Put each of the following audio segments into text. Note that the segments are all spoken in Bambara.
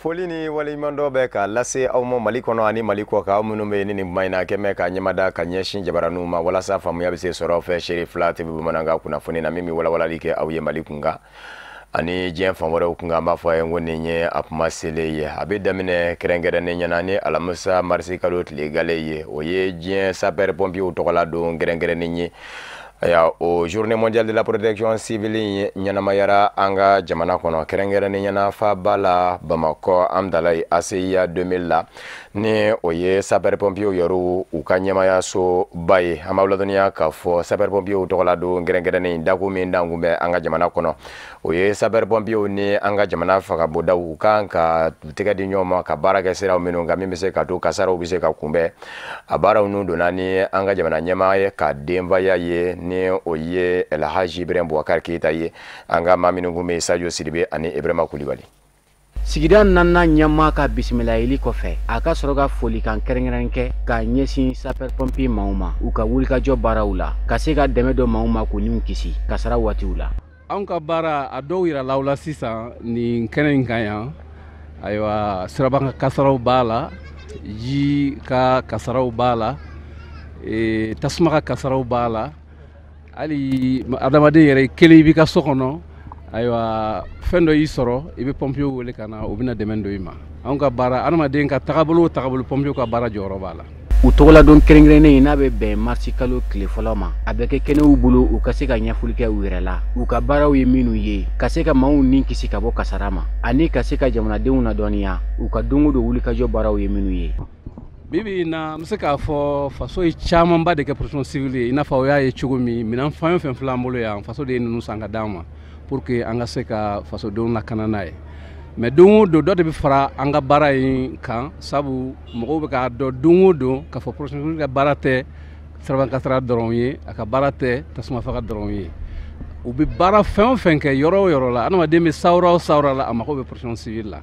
Foli ni waleɲumandɔn bɛ ka lase aw ma Mali kɔnɔ ani Mali kɔ kan, aw minnu bɛ ni nin kuma in na kɛmɛ ka ɲɛmada ka ɲɛsin jabaraninw ma walasa faamuya bɛ se sɔrɔ aw fɛ Seere Fila TV bamanankan kunnafoni na, min bɛ walawalali kɛ aw ye Mali kunkan ani diɲɛ fan wɛrɛw kunkan. An b'a fɔ a ye ko nin ye a kuma selen ye. A bɛ daminɛ kɛrɛnkɛrɛnnen ɲɛna ni alamisa marisi kalo tile gale ye, o ye diɲɛ sapeur pompiers tɔgɔla don kɛrɛnkɛrɛnnen ye. Aya, o Journée mondiale de la protection civile ɲɛnamayara an ka jamana kɔnɔ, kɛrɛnkɛrɛnnen ɲɛna faaba la Bamakɔ, Amdalayi ACIA 2000 la, ni o ye sapeur pompiers yɛrɛ u ka ɲɛmayasoba ye. An b'aw ladɔnniya k'a fɔ sapeur pompiers tɔgɔla don kɛrɛnkɛrɛnnen dakun min dankun bɛ an ka jamana kɔnɔ, o ye sapeur pompiers ni an ka jamana fangabondaw u kan ka u tɛgɛ di ɲɔgɔn ma ka baara kɛ siraw minnu kan, min bɛ se ka to kasaraw bɛ se ka kunbɛn. A baaraw nun donna ni an ka jamana ɲɛmaa ye ka denbaya ye, ni o ye Elhaji Ibrahim Boubacar Keita ye. An ka maa minnu kun bɛ Sadio Sidibe ani Ibrahima Kulibali. Sigida naaninan ɲɛmaa ka bisimilayili kɔfɛ, a ka sɔrɔ ka folikan kɛrɛnkɛrɛn kɛ k'a ɲɛsin sapeur pompier maaw ma u ka wulikajɔ baaraw la, ka se ka dɛmɛ dɔ maaw ma k'u niw kisi kasara waatiw la. Anw ka baara, a dɔw yirala aw la sisan nin kɛnɛ in kan yan. Ayiwa, sirabakan kasaraw b'a la, ji ka kasaraw b'a la, tasuma ka kasaraw b'a la, hali adamaden yɛrɛ kelen i b'i ka so kɔnɔ, ayiwa, fɛn dɔ y'i sɔrɔ, i bɛ pɔmpiyew wele ka na, u bɛna dɛmɛ don i ma. Anw ka baara, adamaden ka tagabolo o tagabolo, pɔmpiyew ka baara jɔyɔrɔ b'a la. U tɔgɔladon kɛrɛnkɛrɛnnen n'a bɛ bɛn marisi kalo tile fɔlɔ ma, a bɛ kɛ kɛnɛw bolo u ka se ka ɲɛfɔli kɛ u yɛrɛ la, u ka baaraw ye minnu ye, ka se ka maaw ni kisi ka bɔ kasara ma, ani ka se ka jamanadenw ladɔnniya u ka don o don wulikajɔ baaraw ye minnu ye. Bi bi in na, an bɛ se k'a fɔ faso ye camanba de kɛ protection civile ye. I n'a fɔ aw y'a ye cogo min, minɛn fɛn o fɛn filɛ an bolo yan, faso de ye ninnu san ka d'an ma pour que an ka se ka fasodenw lakana n'a ye. Mais don o don, dɔ de bɛ fara an ka baara in kan, sabu mɔgɔw bɛ k'a dɔn don o don k'a fɔ protection civile ka baara tɛ sirabakan kasara dɔrɔn ye, a ka baara tɛ tasuma faga dɔrɔn ye. U bɛ baara fɛn o fɛn kɛ yɔrɔ o yɔrɔ la, adamaden bɛ sawura o sawura la, a mago bɛ protection civile la.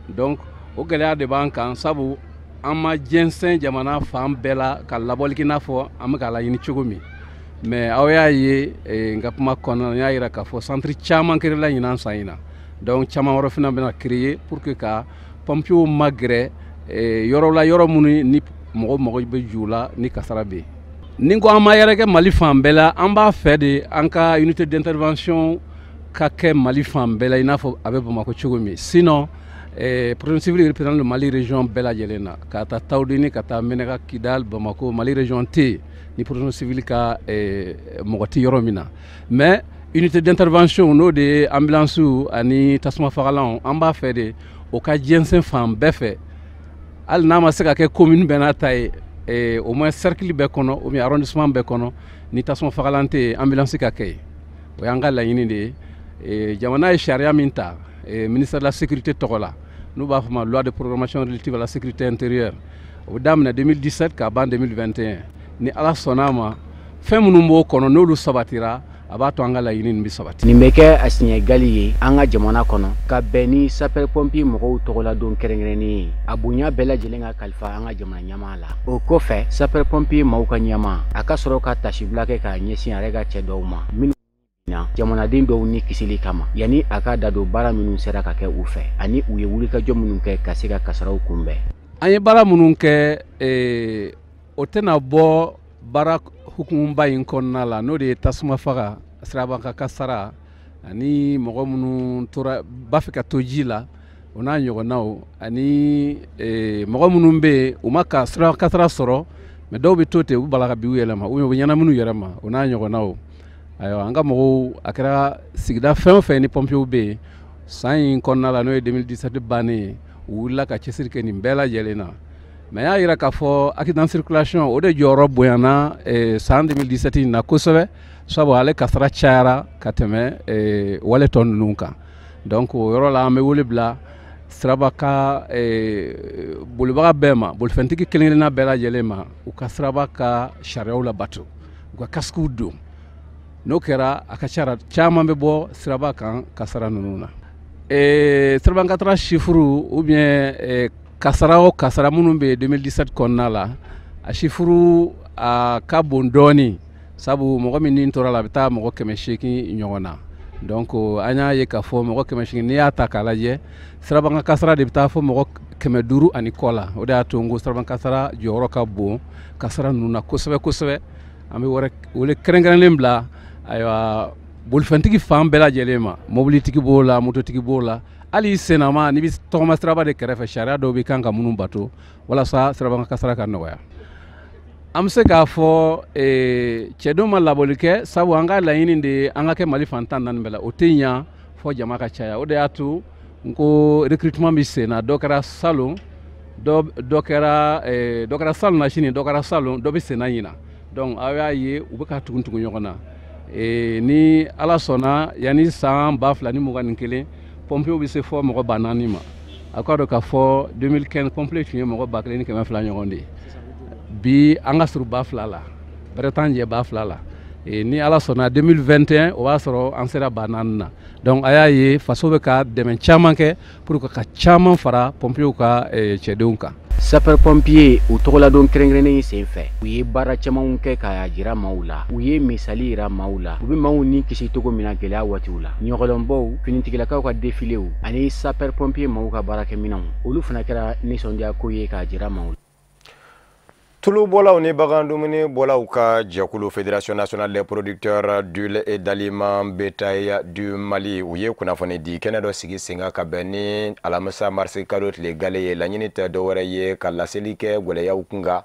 Donc o gɛlɛya de b'an kan, sabu an ma jɛnsɛn jamana fan bɛɛ la ka labɔli kɛ i n'a fɔ an bɛ k'a laɲini cogo min. Mais aw y'a ye n ka kuma kɔnɔna na, n y'a yira k'a fɔ centre caman créé la ɲinan san in na. Donc caman wɛrɛ fana bɛna créer pour que ka pompiers magɛrɛ yɔrɔ la, yɔrɔ minnu ni mɔgɔ mago bɛ ju la ni kasara bɛ yen. Ni ko an ma yɛrɛkɛ Mali fan bɛɛ la, an b'a fɛ de an ka unité d'intervention ka kɛ Mali fan bɛɛ la i n'a fɔ a bɛ Bamakɔ cogo min. Sinon protection civile représente le Mali région bɛɛ lajɛlen na, ka taa Tawudeni, ka taa Menaka, Kidal, Bamako. Mali région tɛ yen ni protection civile ka mɔgɔ tɛ yɔrɔ min na. Mais unité d'intervention, n'o de ye ambulance ani tasuma fagalanw, an b'a fɛ de o ka jɛnsɛn fan bɛɛ fɛ, hali n'a ma se ka kɛ commune bɛɛ n'a ta ye, au moins cercle bɛɛ kɔnɔ ou bien arrondissement bɛɛ kɔnɔ, ni tasuma fagalan tɛ yen, ambulance ka kɛ yen. O y'an ka laɲini de ye. Jamana ye sariya min ta ministère de la Sécurité tɔgɔ la, n'u b'a fɔ ma loi de programmation relative à la sécurité intérieure, o bɛ daminɛ 2017 k'a ban 2021. Ni Ala sɔnna a ma, fɛn minnu b'o kɔnɔ, n'olu sabatira, a b'a to an ka laɲini nin bɛ sabati. Nin bɛ kɛ a siɲɛ gali ye an ka jamana kɔnɔ ka bɛn ni sapeur pompier mɔgɔw tɔgɔladon kɛrɛnkɛrɛnnen ye, a bonya bɛɛ lajɛlen ka kalifa an ka jamana ɲɛmaa la. O kɔfɛ, sapeur pompier maaw ka ɲɛmaa, a ka sɔrɔ ka tasibila kɛ k'a ɲɛsin a yɛrɛ ka cɛ dɔw ma minnu jamanaden dɔw ni kisili kama, yanni a ka da don baara minnu sera ka kɛ u fɛ ani u ye wulikajɔ minnu kɛ ka se ka kasaraw kunbɛn. An ye baara minnu kɛ, o tɛna bɔ baara hukumuba in kɔnɔna la, n'o de ye tasuma faga, sirabakan kasara ani mɔgɔ minnu tora b'a fɛ ka to ji la, o n'a ɲɔgɔnnaw, ani mɔgɔ minnu bɛ yen, u ma ka sirabakan kasara sɔrɔ, mais dɔw bɛ to ten, u bɛ bala ka bin u yɛlɛma, ou bien u bɛ ɲɛnamini u yɛrɛ ma, o n'a ɲɔgɔnnaw. Ayiwa, an ka mɔgɔw, a kɛra sigida fɛn o fɛn ni pɔmpiyew bɛ yen san in kɔnɔna la, n'o ye 2017 bannen ye, u wulila ka cɛsiri kɛ nin bɛɛ lajɛlen na. Mais y'a yira k'a fɔ accident circulation, o de jɔyɔrɔ bonyana san 2017 in na kosɛbɛ, sabu ale kasara cayara ka tɛmɛ wale tɔ ninnu kan. Donc o yɔrɔ la, an bɛ wele bila siraba ka bolibaga bɛɛ ma, bolifɛntigi kelen kelenna bɛɛ lajɛlen ma, u ka siraba ka sariyaw labato, u ka casques don. N'o kɛra, a ka ca caman bɛ bɔ siraba kan kasara ninnu na. Sirabakan kasara chiffre ou bien kasara o kasara minnu bɛ 2017 kɔnɔna la, a chiffre a ka bon dɔɔni, sabu mɔgɔ min tora la, a bɛ taa mɔgɔ 800 ɲɔgɔn na. Donc an y'a ye k'a fɔ mɔgɔ 800, n'i y'a ta k'a lajɛ, sirabakan kasara de bɛ taa fɔ mɔgɔ 500 ani kɔ la. O de y'a to n ko sirabakan kasara jɔyɔrɔ ka bon kasara ninnu na kosɛbɛ kosɛbɛ. An bɛ wele kɛrɛnkɛrɛnlen bila, ayiwa, bolifɛntigi fan bɛɛ lajɛlen ma, mobilitigi b'o la, mototigi b'o la, hali sennama n'i bɛ tɔgɔma siraba de kɛrɛfɛ, sariya dɔw bɛ kan ka minnu bato walasa sirabakan kasara ka nɔgɔya. An bɛ se k'a fɔ cɛdenw ma labɔli kɛ, sabu an ka laɲini de ye an ka kɛ Mali fan 14 bɛɛ la. O tɛ ɲa fɔ jama ka caya. O de y'a to n ko recrutement bɛ sen na. Dɔ kɛra salon, dɔ kɛra salon na sini, dɔ kɛra salon, dɔ bɛ sen na ɲina. Donc aw y'a ye u bɛ ka tugu tugu ɲɔgɔn na. Ni Ala sɔnna, yanni san 2021, pompiers bɛ se fɔ mɔgɔ 4000 ma. A k'a dɔn k'a fɔ 2015 pompiers tun ye mɔgɔ 1200 ɲɔgɔn de ye. Bi an ka surun 2000 la, bɛrɛ t'an jɛ 2000 la. Ni Ala sɔnna, 2021 o b'a sɔrɔ an sera 4000 na. Donc a y'a ye faso bɛ ka dɛmɛ caman kɛ pour que ka caman fara pompiers ka cɛdenw kan. Sapeur pompier u tɔgɔladon kɛrɛnkɛrɛnnen sen fɛ, u ye baara camanw kɛ k'a jira maaw la, u ye misali yira maaw la, u bɛ maaw ni kisi cogo min na gɛlɛya waatiw la. Ɲɔgɔlɔnbɔw, finitigilakaw ka défiléw ani sapeur pompier maaw ka baarakɛminɛnw, olu fana kɛra nisɔndiya ko ye k'a jira maaw la. Tulubɔlaw ni bagan dumuni bɔlaw ka jɛkulu, Fédération nationale des producteurs d'huile et d'aliments bétail du Mali, u ye kunnafoni di kɛnɛ dɔ sigi sen kan ka bɛn ni alamisa marisi kalo tile gale ye. Laɲini tɛ dɔwɛrɛ ye ka laseli kɛ gwɛlɛyaw kun kan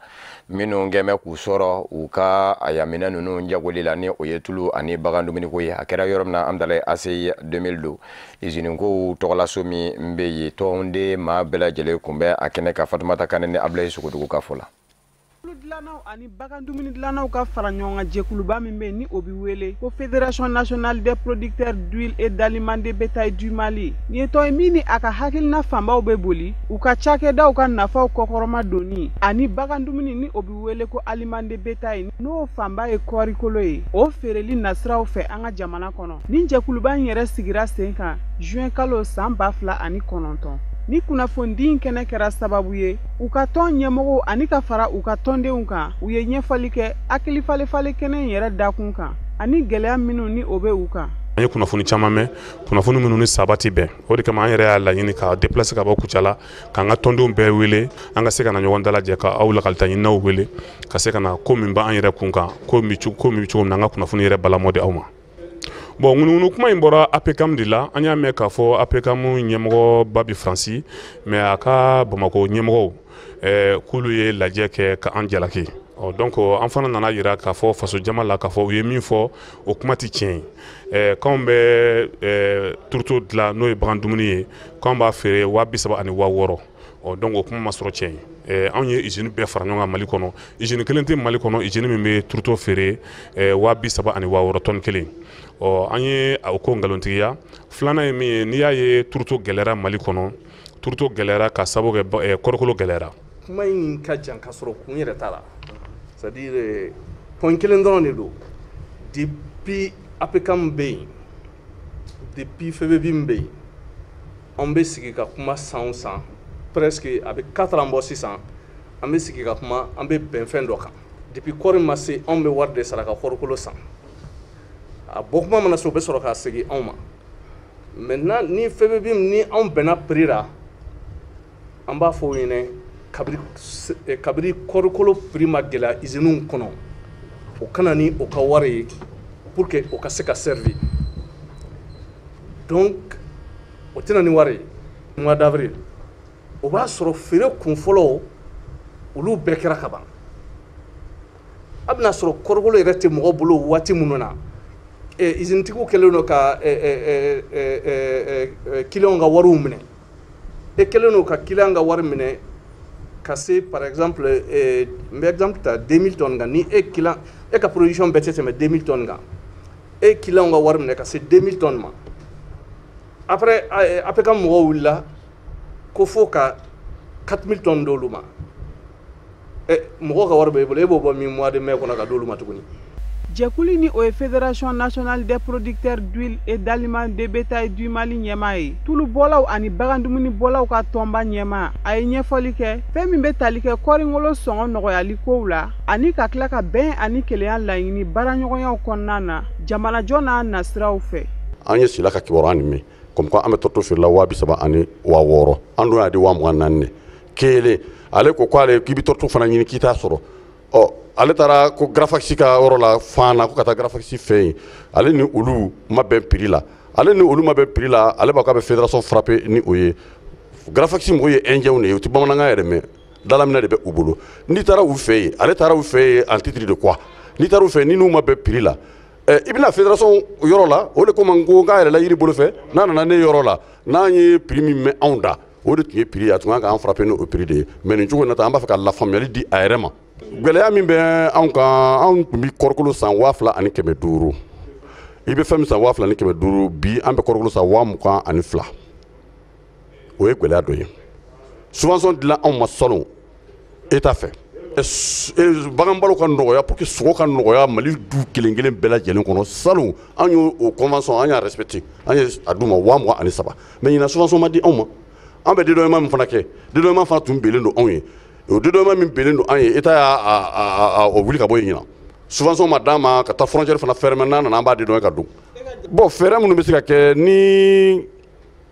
minnu kɛn bɛ k'u sɔrɔ u ka ayaminɛ ninnu jagoli la, ni o ye tulu ani bagan dumuniko ye. A kɛra yɔrɔ min na, Amdalaye ACI 2002 usine kow tɔgɔlaso min bɛ yen, tɔnden maa bɛɛ lajɛlen kun bɛ a kɛnɛ kan. Fatumata Kane ni Abulayi Sogodogo ka fɔ la. Dilannaw ani bagan dumuni dilannaw ka fara ɲɔgɔn kan jɛkuluba min bɛ yen, ni o bɛ wele ko Fédération nationale des producteurs d'huile et d'aliments de bétail du Mali, nin ye tɔn ye min ni a ka hakilina fanbaw bɛ boli u ka cakɛdaw ka nafaw kɔkɔrɔma donni ani bagan dumuni, ni o bɛ wele ko aliment de bétail, n'o fanba ye kɔɔrikolo ye, o feereli nasiraw fɛ an ka jamana kɔnɔ. Nin jɛkuluba in yɛrɛ sigira sen kan juin kalo san 2009. Ni kunnafonidi in kɛnɛ kɛra sababu ye u ka tɔn ɲɛmɔgɔw ani ka fara u ka tɔndenw kan, u ye ɲɛfɔli kɛ hakili falefale kɛnɛ in yɛrɛ dakun kan ani gɛlɛya minnu ni o bɛ u kan. An ye kunnafoni caman mɛn, kunnafoni minnu ni saba tɛ bɛn. O de kama an yɛrɛ y'a laɲini ka déplacer ka bɔ Kucala, k'an ka tɔndenw bɛɛ wele, an ka se ka na ɲɔgɔn dalajɛ, ka aw lakalita ɲininaw wele, ka se ka na ko min b'an yɛrɛ kun kan, ko min bɛ cogo min na, an ka kunnafoni yɛrɛ balamɔ di aw ma. Bon, ŋunuŋunu kuma in bɔra APCAM de la. An y'a mɛn k'a fɔ APCAM ɲɛmɔgɔba bɛ Faransi, mais a ka Bamakɔ ɲɛmɔgɔw k'olu ye lajɛ kɛ ka an jalaki. Ɔ donc an fana nana yira k'a fɔ faso jama la k'a fɔ u ye min fɔ, o kuma tɛ tiɲɛ ye. K'anw bɛ tourteau dilan, n'o ye bagan dumuni ye, k'anw b'a feere 30 000 ani 6000. Ɔ donc o kuma ma sɔrɔ tiɲɛ ye. Anw ye usine bɛɛ fara ɲɔgɔn kan Mali kɔnɔ, usine kelen tɛ Mali kɔnɔ, usine min bɛ tourteau feere 30 000 ani 6000 tɔni kelen. Ɔ an ye o ko nkalontigiya. Filanan ye min ye, n'i y'a ye tourteau gɛlɛyara Mali kɔnɔ, tourteau gɛlɛyara ka sababu kɛ kɔɔrikolo gɛlɛyara. Kuma in ka jan ka sɔrɔ kun yɛrɛ t'a la, c'est à dire point kelen dɔrɔn de don. Depuis APCAM bɛ yen, depuis FEBEBIM bɛ yen, an bɛ sigi ka kuma san o san, presque a bɛ 4 ans bɔ sisan, an bɛ sigi ka kuma, an bɛ bɛn fɛn dɔ kan. Depuis kɔɔri ma se, anw bɛ wari de sara ka kɔɔrikolo san. A bɔ kuma mana se, o bɛ sɔrɔ k'a segin anw ma. Maintenant ni FEBEBIM ni anw bɛnna prix la, an b'a fɔ o ɲɛna kabiri kɔɔrikolo prix ma gɛlɛya usines kɔnɔ, o kana ni o ka wari ye pour que o ka se ka servir. Donc o tɛna ni wari ye. Mois d'avril, o b'a sɔrɔ feere kun fɔlɔ olu bɛɛ kɛra ka ban. A bɛna sɔrɔ kɔɔrikolo yɛrɛ tɛ mɔgɔ bolo waati minnu na, usinetigiw kɛlen don ka clients ka wariw minɛ. E kɛlen don ka client ka wari minɛ ka se, par exemple, n bɛ exemple ta 2000 tonnes kan, ni e client e ka production bɛɛ tɛ tɛmɛ 2000 tonnes kan, e client ka wari minɛ ka se 2000 tonnes ma. Après APCAM mɔgɔw wulila ko fo ka 4000 tonnes d'olu ma. Mɔgɔw ka wari b'e bolo, e b'o bɔ min mois de mai kɔnɔ ka d'olu ma tuguni. Jɛkulu ni o ye Fédération nationale des producteurs d'huile et d'aliments de bétail du Mali ɲɛmaa ye, tulubɔlaw ani bagan dumunibɔlaw ka tɔnba ɲɛmaa, a ye ɲɛfɔli kɛ fɛn min bɛ tali kɛ kɔɔriŋolo sɔngɔ nɔgɔyali kow la ani ka tila ka bɛn ani kelenya laɲini baaraɲɔgɔnyaw kɔnɔna na jamanajɔ n'a nasiraw fɛ. An ye Sila ka kibaruya nin mɛn comme quoi an bɛ tourteau feere la 30 000 ani 6000, an dun y'a di 24 000 de. Kelen, ale ko k'ale k'i bɛ tourteau fana ɲini k'i t'a sɔrɔ. Ɔ, ale taara ko Grafax ka yɔrɔ la Fana, ko ka taa Grafax fɛ yen, ale ni olu ma bɛn prix la. Ale ni olu ma bɛn prix la, ale b'a k'a bɛ fédération frapper ni o ye. Grafax mɔgɔw ye indien de ye, u tɛ bamanankan yɛrɛ mɛn, dalaminɛ de bɛ u bolo. N'i taara u fɛ yen, ale taara u fɛ yen en titre de quoi? N'i taara u fɛ yen, ni n'u ma bɛn prix la, i bɛna fédération yɔrɔ la. O de komi n ko k'a yɛlɛla yiri bolo fɛ, n'a nana ne yɔrɔ la, n'an ye prix min mɛn anw da, o de tun ye prix ye. A tun kan k'an frapper ni o prix de ye. Mais nin cogo in na tan, an b'a fɛ ka lafaamuyali di a yɛrɛ ma. Gɛlɛya min bɛ anw kan, anw tun bɛ kɔrɔkolo san 2500. I bɛ fɛn min san 2500, bi an bɛ kɔrɔkolo san 22 000. O ye gɛlɛya dɔ ye. Subvention dila anw ma salon État fɛ, bagan balo ka nɔgɔya, pour que sogo ka nɔgɔya Mali du kelen kelen bɛɛ lajɛlen kɔnɔ. Salon an y'o o convention, an y'a respecté, an ye a d'u ma 23 000. Mais ɲinan, subvention ma di anw ma. An bɛ dédouanement min fana kɛ, dédouanement fana tun belen don anw ye. O dédouanement min belen don an ye, État y'a o wuli ka bɔ yen. Ɲinan, subvention ma d'an ma ka taa frontière fana fermer. N'an nana, an b'a dédouaner ka don. Bon, fɛɛrɛ minnu bɛ se ka kɛ ni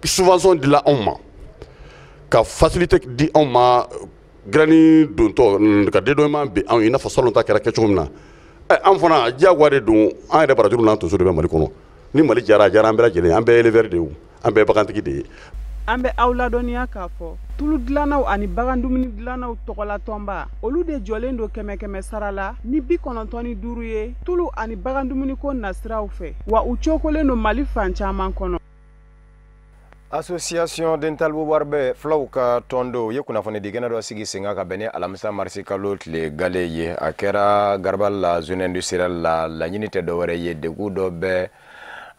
subvention dila anw ma, ka facilité di anw ma, graine dontɔ ka dédouanement bɛ anw ye, i n'a fɔ salon ta kɛra kɛcogo min na. Ɛ, an fana diyagoya de don, an yɛrɛ barajuru n'an tonso de bɛ Mali kɔnɔ. Ni Mali jara, a diyara an bɛɛ lajɛlen. An bɛɛ ye éleveur de ye, an bɛɛ ye bagantigi de ye. An bɛ aw ladɔnniya k'a fɔ tulu dilannaw ani bagan dumuni dilannaw tɔgɔla tɔnba, olu de jɔlen don kɛmɛ kɛmɛ sara la ni 95 ye tulu ani bagan dumuniko nasiraw fɛ, wa u cokolen don Mali fan caman kɔnɔ. Association Dental Warbe, fulaw ka tɔndo ye kunnafoni di kɛnɛ dɔ sigi sen kan ka bɛn ni alamisa marisi kalo tile gale ye. A kɛra Garabali la, zone industrielle la. Laɲini tɛ dɔwɛrɛ ye, degun dɔ bɛ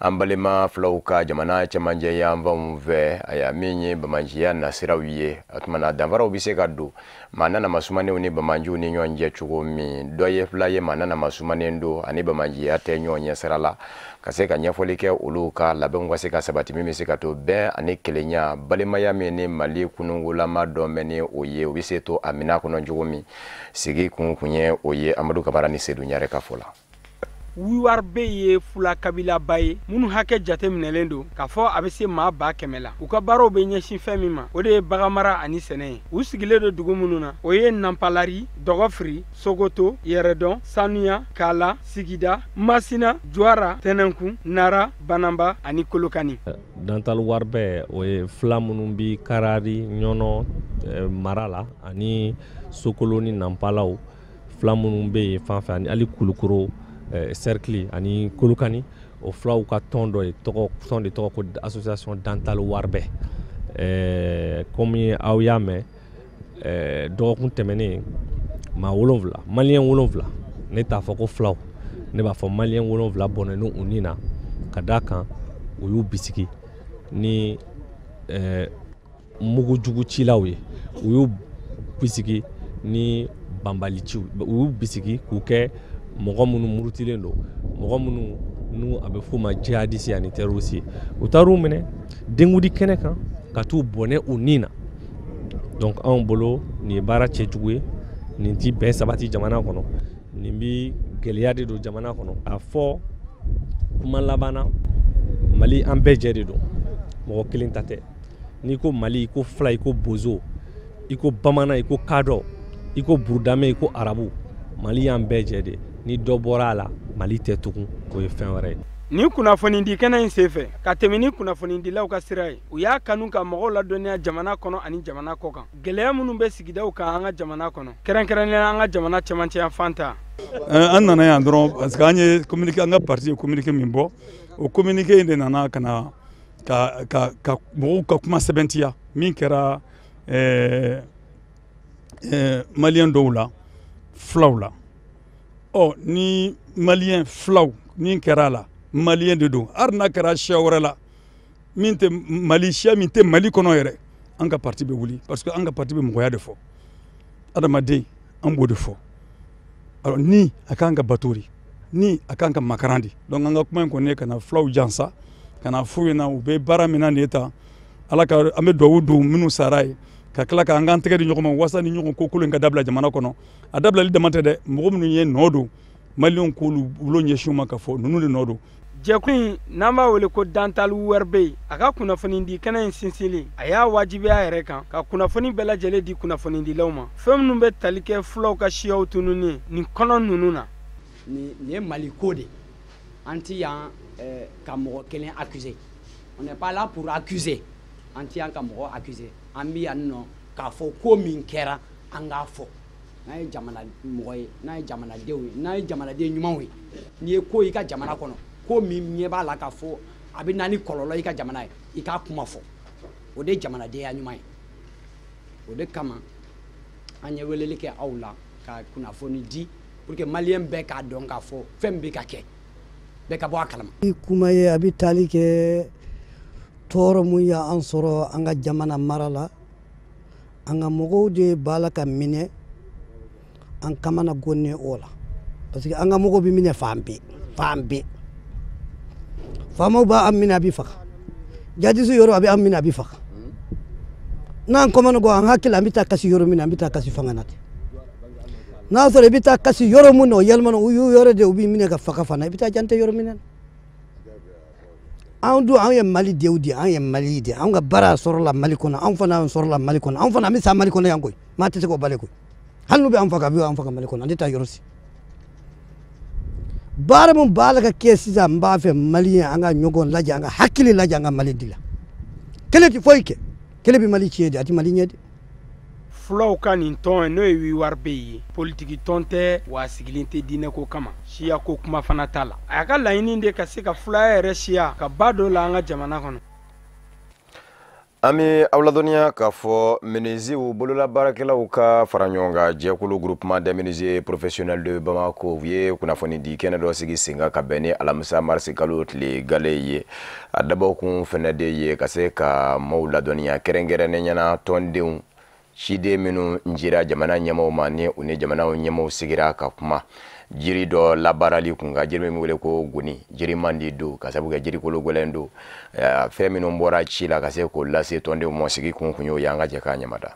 an balima fulaw ka jamana cɛmancɛ yanfanw fɛ. Aya, min ye bamanciya nasiraw ye, o tuma na danfaraw bɛ se ka don maa nana sumanenw ni bamanciw ni ɲɔgɔn cɛ cogo min. Dɔ ye fila ye, maa nana sumanen don ani bamanciya tɛ ɲɔgɔn ɲɛ sira la, ka se ka ɲɛfɔli kɛ, olu ka labɛnw ka se ka sabati, min bɛ se ka to bɛn ani kelenya, balimaya min ni Mali kunungolama dɔ mɛn ni o ye, o bɛ se to a minɛn kɔnɔ cogo min. Sigi kun kun ye o ye, Amadu Kamara ni Sedu Ɲare ka fɔ la. Wiwarbe ye fula kabilaba ye minnu hakɛ jateminɛlen don k'a fɔ a bɛ se maa 100 000 la. U ka baaraw bɛ ɲɛsin fɛn min ma, o de ye baganmara ani sɛnɛ ye. U sigilen don dugu minnu na, o ye Nanpalari, Dɔgɔfiri, Sogoto, Yɛrɛdɔn, Sanuya, Kala, Sigida, Masina, Juwara, Tɛnɛnkun, Nara, Bananba ani Kolokani. Dantal Warbɛ, o ye fila minnu bi Karari, Ɲɔnɔ mara la, ani Sokolo ni Nanpalaw, fila minnu bɛ yen fan fɛ, ani hali Kulukoro cercle ani Kolokani, o filaw ka tɔn dɔ ye, tɔgɔ tɔn de tɔgɔ ko Association Dantal Warbɛ. Komi aw y'a mɛn, dɔgɔkun tɛmɛnen, maa 7, maliyɛn 7, ne t'a fɔ ko filaw, ne b'a fɔ maliyɛn 7 bɔnɛnen u ni na, ka d'a kan u y'u bisigi ni mugujugu cilaw ye, u y'u bisigi ni banbaliciw, u y'u bisigi k'u kɛ mɔgɔ minnu murutilen don, mɔgɔ minnu n'u a bɛ f'u ma jihadiste ani terroriste. U taar'u minɛ denkudi kɛnɛ kan ka t'u bɔnɛ u ni na. Donc anw bolo, nin ye baara cɛjugu ye, nin ti bɛn sabati jamana kɔnɔ, nin bi gɛlɛya de don jamana kɔnɔ. A fɔ kuma laban na, Mali, an bɛɛ jɛ de don, mɔgɔ kelen ta tɛ. N'i ko Mali, i ko fila, i ko bozo, i ko bamanan, i ko kadɔ, i ko burudamɛ, i ko arabu, Mali y'an bɛɛ jɛ de. Ni dɔ bɔra a la, Mali tɛ tugun, o ye fɛn wɛrɛ ye. Nin kunnafonidi kɛnɛ in senfɛ, ka tɛmɛ ni kunnafonidilaw ka sira ye, u y'a kanu ka mɔgɔw ladɔnniya jamana kɔnɔ ani jamana kɔ kan, gɛlɛya minnu bɛ sigidaw kan an ka jamana kɔnɔ, kɛrɛnkɛrɛnnenya an ka jamana cɛmancɛ fan ta. An nana yan dɔrɔn parce que an ye communiqué, an ka parti ye communiqué min bɔ, o communiqué in de nana ka na ka mɔgɔw ka kuma sɛbɛntiya min kɛra maliyɛn dɔw la, filaw la. Ɔ, ni maliyɛn filaw min kɛra a la, maliyɛn de don. Hali n'a kɛra siya wɛrɛ la min tɛ Mali siya, min tɛ Mali kɔnɔ yɛrɛ, an ka parti bɛ wuli, parce que an ka parti bɛ mɔgɔya de fɔ, adamaden, an b'o de fɔ. Alors ni a kan ka bato de, ni a kan ka makaran de. Donc an ka kuma in kɔni ye ka na filaw jansa, ka na f'u ɲɛna u bɛ baara min na nin ye tan. Ala ka an bɛ dugawu don minnu sara ye, ka tila k'an k'an tɛgɛ di ɲɔgɔn ma walasa ni ɲɔgɔn ko kolon ka dabila jamana kɔnɔ. A dabilali dama tɛ dɛ, mɔgɔ minnu ye nɔ don, maliyɛnw k'olu bolo ɲɛsin u ma k'a fɔ ninnu de nɔ don. Jɛkulu in n'an b'a wele ko Dantal URB, a ka kunnafonidi kɛnɛ in sinsinli, a y'a wajibiya a yɛrɛ kan ka kunnafoni bɛɛ lajɛlen di kunnafonidilaw ma, fɛn minnu bɛ tali kɛ fulaw ka siyaw tununni nin kɔnɔ ninnu na. Nin ye Mali ko de, an ti yan ka mɔgɔ kelen accuser, on n'est pas là pour accuser, an ti yan ka mɔgɔ accuser, an bi yan nɔ k'a fɔ ko min kɛra an k'a fɔ. N'an ye jamana mɔgɔ ye, n'an ye jamanadenw ye, n'an ye jamanaden ɲumanw ye, n'i ye ko i ka jamana kɔnɔ, ko min ɲɛ b'a la k'a fɔ a bɛ na ni kɔlɔlɔ i ka jamana ye, i k'a kuma fɔ, o de ye jamanadenya ɲuman ye. O de kama an ye weleli kɛ aw la ka kunnafoni di pour que maliyɛn bɛɛ k'a dɔn k'a fɔ fɛn min bɛ ka kɛ, bɛɛ ka bɔ a kalama. I kuma ye a bɛ tali kɛ tɔɔrɔ mun y'an sɔrɔ an ka jamana mara la, an ka mɔgɔw de b'a la ka minɛ, an kamana gonnen o la, parce que an ka mɔgɔw bɛ minɛ fan bɛɛ, fan bɛɛ. Faamaw b'an minɛ a bɛ faga, jadisi yɔrɔ a bɛ an minɛ a bɛ faga. N'an kɔmana go an hakili an bɛ taa kasi yɔrɔ min na, an bɛ taa kasi fanga na ten. N'a sɔrɔ i bɛ taa kasi yɔrɔ min na, o yɛlɛmana u y'u yɔrɔ de u b'i minɛ ka faga fana, i bɛ taa jante yɔrɔ min na. Anw dun anw ye Mali denw de ye, anw ye Mali de ye, anw ka baara sɔrɔla Mali kɔnɔ, anw fana sɔrɔla Mali kɔnɔ, anw fana an bɛ sa Mali kɔnɔ yan koyi, maa tɛ se k'o bali koyi. Hali n'u bɛ an faga, a bɛ an faga Mali kɔnɔ, an tɛ taa yɔrɔ si. Baara min b'a la ka kɛ sisan, n b'a fɛ maliyɛn an ka ɲɔgɔn lajɛ, an ka hakili lajɛ, an ka Mali dilan. Kɛlɛ tɛ foyi kɛ, kɛlɛ bɛ Mali tiɲɛ de, a tɛ Mali ɲɛ de. Fulaw ka nin tɔn n'o ye URB ye, politiki tɔn tɛ, wa a sigilen tɛ diinɛko kama, siyako kuma fana t'a la. A y'a ka laɲini de ka se ka fulaya yɛrɛ siya ka ba don la an ka jamana kɔnɔ. An bɛ aw ladɔnniya k'a fɔ menuisiers bololabaarakɛlaw ka fara ɲɔgɔn kan jɛkulu groupement des menuisiers professionnels de Bamako, u ye kunnafoni di kɛnɛ dɔ sigi sen kan ka bɛn ni alamisa marisi kalo tile gale ye. A dabɔkun fɛnɛ de ye ka se ka maaw ladɔnniya kɛrɛnkɛrɛnnenya la tɔndenw ciden minnu jira jamana ɲɛmaaw ma, ni u ni jamanaw ɲɛmaaw sigira ka kuma jiri dɔ labaarali kun kan, jiri min wele ko goni, jiri man di don ka sababu kɛ jirikolo gɛlɛn don, fɛn minnu bɔra ci la ka se k'o lase tɔndenw ma, sigi kun y'o ye. An ka jɛ k'a ɲamada.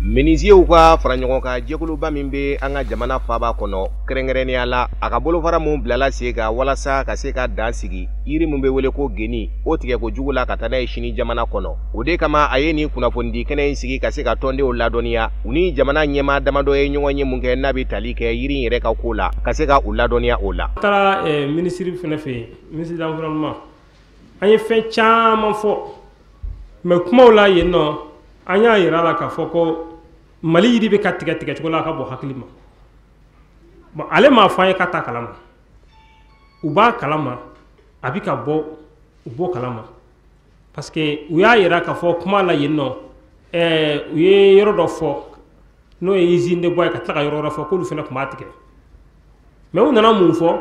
Menuisiers ka fara ɲɔgɔn kan jɛkuluba min bɛ an ka jamana faaba kɔnɔ, kɛrɛnkɛrɛnnenya la a ka bolofara mun bilala sen kan walasa ka se ka dan sigi yiri min bɛ wele ko geni, o tigɛ kojugu la ka taa n'a ye sini jamana kɔnɔ. O de kama a ye nin kunnafonidi kɛnɛ in sigi ka se ka tɔndenw ladɔnniya, u ni jamana ɲɛmaa damadɔ ye ɲɔgɔn ye mun kɛ n'a bɛ tali kɛ yiri in yɛrɛ ka ko la, ka se ka u ladɔnniya o la. An taara minisiri fɛnɛ fɛ yen, ministre de l'environnement, an ye fɛn caman fɔ, mais kumaw la yen nɔ an y'a yira la k'a fɔ ko Mali yiri bɛ ka tigɛ tigɛcogo la a ka bɔ hakili ma. Bon, ale m'a fɔ an ye k'a t'a kalama, u b'a kalama, a bɛ ka bɔ, u b'o kalama, parce que u y'a yira k'a fɔ kuma la yen nɔ, u ye yɔrɔ dɔ fɔ n'o ye usine de bois ye, ka tila ka yɔrɔ wɛrɛ fɔ k'olu fana tun b'a tigɛ. Mais u nana mun fɔ,